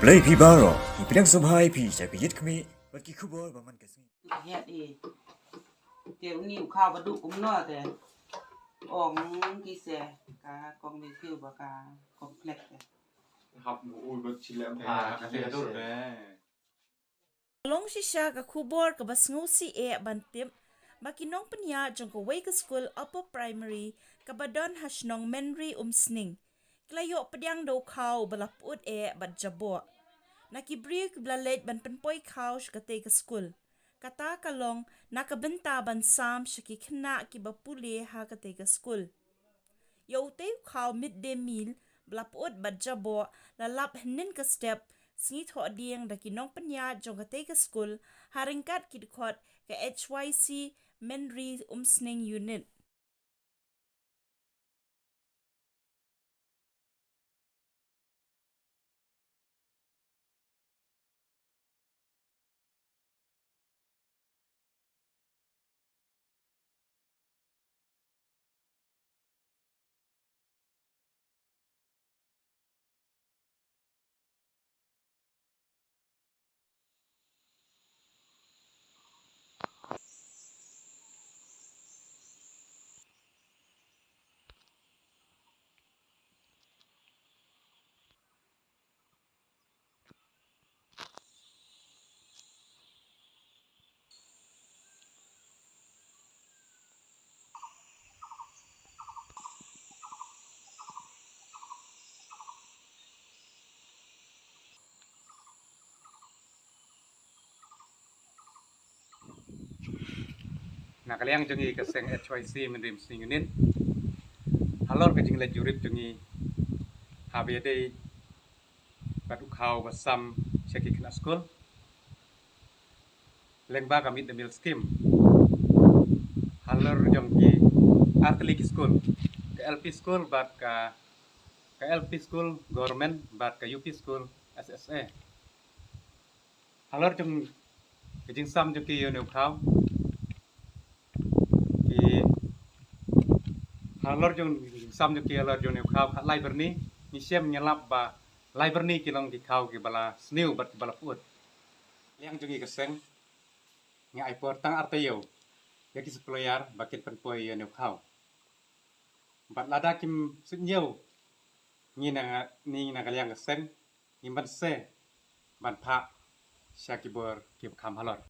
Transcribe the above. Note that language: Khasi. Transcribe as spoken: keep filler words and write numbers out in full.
Blei phi baroh, ngi pdiang sngewbha ïa phi sha ka Ïit Khmih bad ki khubor ba man ka sngi. Te uni u khaw ba duk kumno te. Ong ki se ka kong Matthew ba ka kong Fleck te. Hap mu ui ba chilem ha ka te dur te. Long shisha ka khubor kaba sngewsih eh ban tip ba ki nongpynïaid jong kawei ka skul upper primary kaba don ha shnong Menri Umsning ki la ïoh pdiang da u khaw ba la put eh bad jaboh na ki briew kiba la leit ban pynpoi khaw sha katei ka skul. Kata ka long na ka bynta ban sam sha ki khynnah kiba pule ha katei ka skul. Ïa utei u khaw midday meal ba la put bad jaboh la lap hynnin ka step sngi Thohdieng da ki nongpynïaid jong katei ka skul ha ryngkat ki dkhot ka H Y C Menri Umsning Unit. Na ka liang jong ngi ka seng H Y C Menri Umsning Unit, halor ka jingleit jurip jong ngi haba ïadei bad u khaw ba sam sha ki khynnah skul lyngba ka midday meal scheme halor jong ki artylli ki skul, ka L P skul bad ka, ka L P skul government bad ka U P skul S S A. Halor jong ka jingsam jong ki ïa une u khaw, ki halor jong ka jingsam jong ki halor jong une u khaw, khatlai byrni ngi shem ngi lap ba lai byrni ki long ki khaw kiba la sniew bad kiba la put. Liang jong ngi ka seng ngi ai por tang ar taïew ïa ki supplier ba kin pynpoi ïa une u khaw. Bad lada kim sniew, ngi na, ngi na ka liang ka seng ngim banse ban phah sha ki bor kiba kham halor.